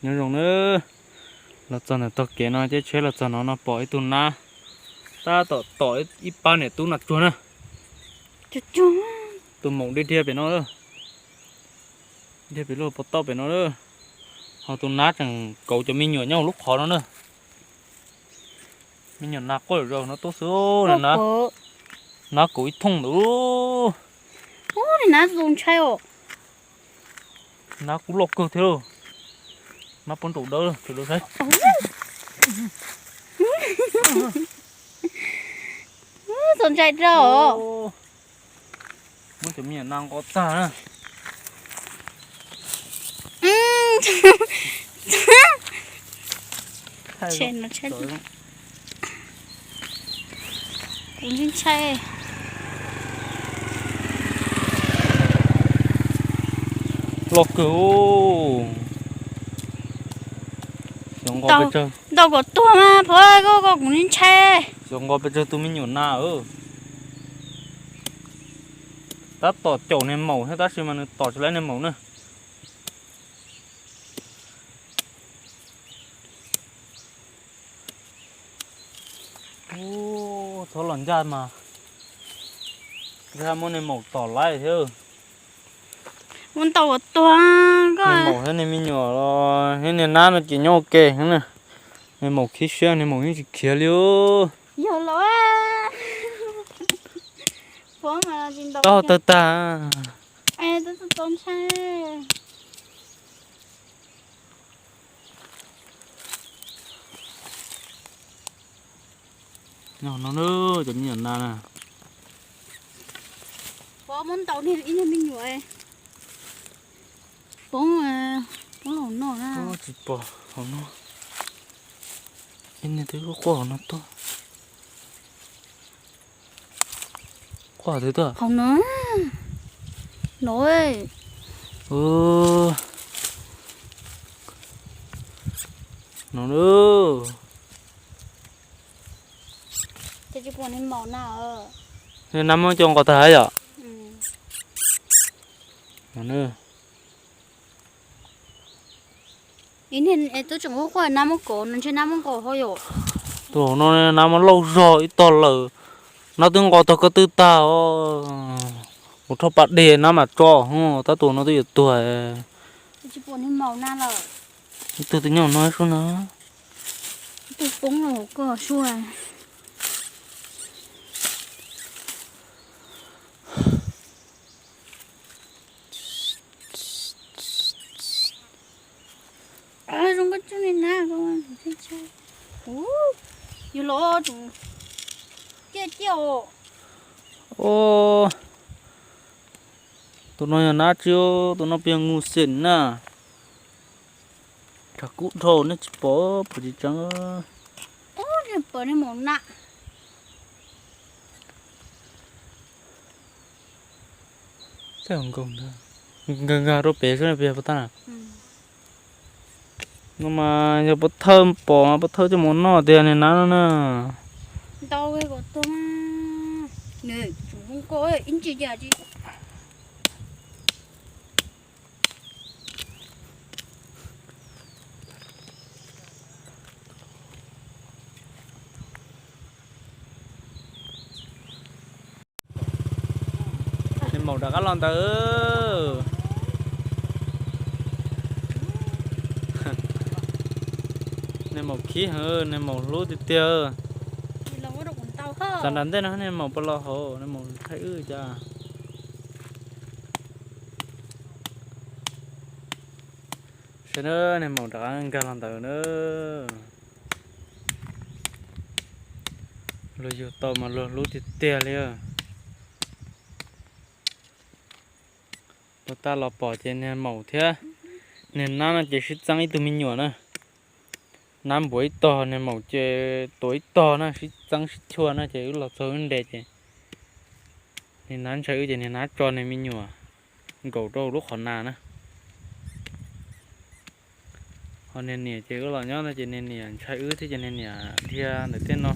Nyob zoo nawb, los txog ntawm tog kev no caij tsheb los txog no no pom ib tug nab tab tom tom ib pab niam tub nas tsuag na. Tus maum dhia dhia pem no, dhia pem lub pob tauj pem no, ho tus nab tseem kauv cov me nyuam nyob hauv lub qhov no na. Me nyuam nas quaj zom zaws no tuaj xwb, nab kauv ib thooj ntawd. Nab zoo ntshai os. Nab kuj loj kawg thiab lauj. Nab pob nraum dawb, sawv daws saib. Txaus ntshai rau. Muab cov me nyuam nas nqos tag na. Kuv ntshai. Loj kawg. Ntaus kom tuag mas pov koj, koj kuv ntshai. Xyov nqos pes tsawg tus me nyuam nas. Tab tom caum niag maum thiab tab sis mas nws tom tsis laib niag maum na. Txhob los ncaj mas, ncaj muab niag maum tom laib thiab. Ua ntau ua tuag. Niag maum thiab niag me nyuam los thiab niag nab no ces nyob ua ke na. Niag maum khib siab, niag maum yeej tsis khiav li. Yog los, tau tawg tag. Nyob no na, cov me nyuam nas na. Pov muab ntaus niag ib niag me nyuam. Poob, poob hauv no na. Tsis pom hauv no. Ib niag twb quaj hauv no tuaj. Quaj twg tuaj? Hauv no. No. No. Ces tsis pom niag maum na. Nab muab coj nqos tag yom. Ib niag tub tseem quaj quaj nab muab kov no ntshe nab muab nqos ho yom. Tus hauv no nab muab lauj zog ib tog lawm. Nab twb nqos tog ko tw tag os. Mus rho pas dej nab mam tso, tab tus no twb yuav tuag. Tsis pom niag maum na lawm. Ib tug twb nyob no sub na. Ib tug poob los ko sua. Zoo nkauj tsuj li na. Yog los tseem ciaj ciaj os. Tus no yog nab tsi, tus no puas yog ngu xim na. Tshav kub dhau nej tsis pom, pom tsis tseeb. Pom niag maum na. Nkag nkag rau pem xwb puas yog pov tag na. No mas yog pov thawj pom mas pov thawj coj mus noj tiag niag nab no na. Ntau kom tuag. Nws tsuas zoo nkauj ib ntsis cas tsis. Niag maum rov qab los ntawd. Niag maum khib heev, niag maum hlub tiag tiag. Txav nram ntej no niag maum puas los hauv, niag maum ntshai wb cas. Saib na, niag maum rov qab nkag los ntawd na. Luag yug tau mas luag hlub tiag tiag li. Puag ta los pom ces niag maum thiab niag nab no ces sib txeeb ib tug me nyuam na. Nab npuav ib tog, niag maum ces tuav ib tog na, sib txeeb sib chua na ces wb los txog wb nres ces niag nab ntshai wb ces niag nab tso niag me nyuam nkaum rau lub qhov nas na. Ho niag niam ces wb los nyob no ces niag niam ntshai wb thiab ces niag niam dhia ntawm tej no.